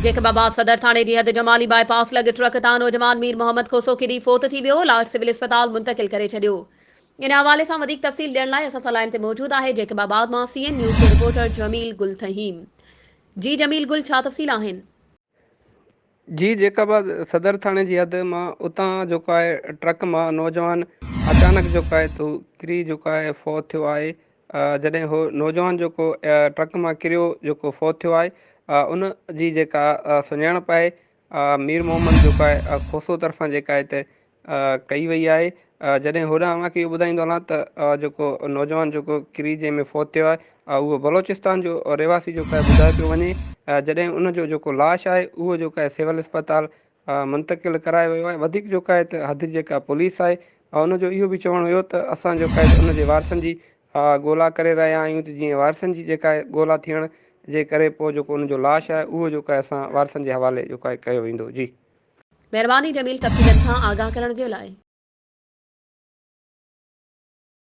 Jacob آباد صدر ٿاڻي جي حد جمالي باء پاس لڳ ٽرڪ تان نوجوان مير محمد کوسو ڪري فوت ٿي ويو، لاش سول اسپتال منتقل ڪري ڇڏيو. ان حوالي سان وڌيڪ تفصيل ڏيڻ لاء اسان سان لائين تي موجود آهي جيڪب آباد مان سي اين نيوز جو رپورٽر جميل گل ٿهيم. جي جميل گل ڇا تفصيل آهن؟ جي جيڪب آباد صدر ٿاڻي جي حد مان اتان جيڪو آهي ٽرڪ مان نوجوان اچانڪ جيڪو آهي تو ڪري جيڪو آهي فوت ٿيو آهي جڏهن هو نوجوان جيڪو ٽرڪ مان ڪريو جيڪو فوت ٿيو آهي ان جي جيڪا سڃاڻپ آهي مير محمد جيڪو آهي کوسو طرفان جيڪا آهي ته ڪئي وئي آهي جڏهن هوڏانهن اوهان کي اهو ٻڌائيندو هلان ته جيڪو نوجوان جيڪو ڪري جنهن ۾ فوت ٿيو آهي اهو بلوچستان جو رهواسي جيڪو آهي ٻڌايو پيو وڃي جڏهن ان جو جيڪو لاش آهي اهو جيڪو آهي سول اسپتال منتقل ڪرايو ويو آهي وڌيڪ جيڪو آهي ته حد جي جيڪا پوليس آهي ان جو اهو به چوڻ هيو ته اسان جيڪو آهي ان جي وارثن جي ڳولا ڪري رهيا آهيون ته جيئن وارثن جي جيڪا آهي ڳولا ٿيڻ جي ڪري پوء جيڪو ان جو لاش آهي اهو جيڪو آهي اسان وارثن جي حوالي جيڪو آهي ڪيو ويندو جي. مهرباني جميل تفصيلن کان آگاهه ڪرڻ جي لاء.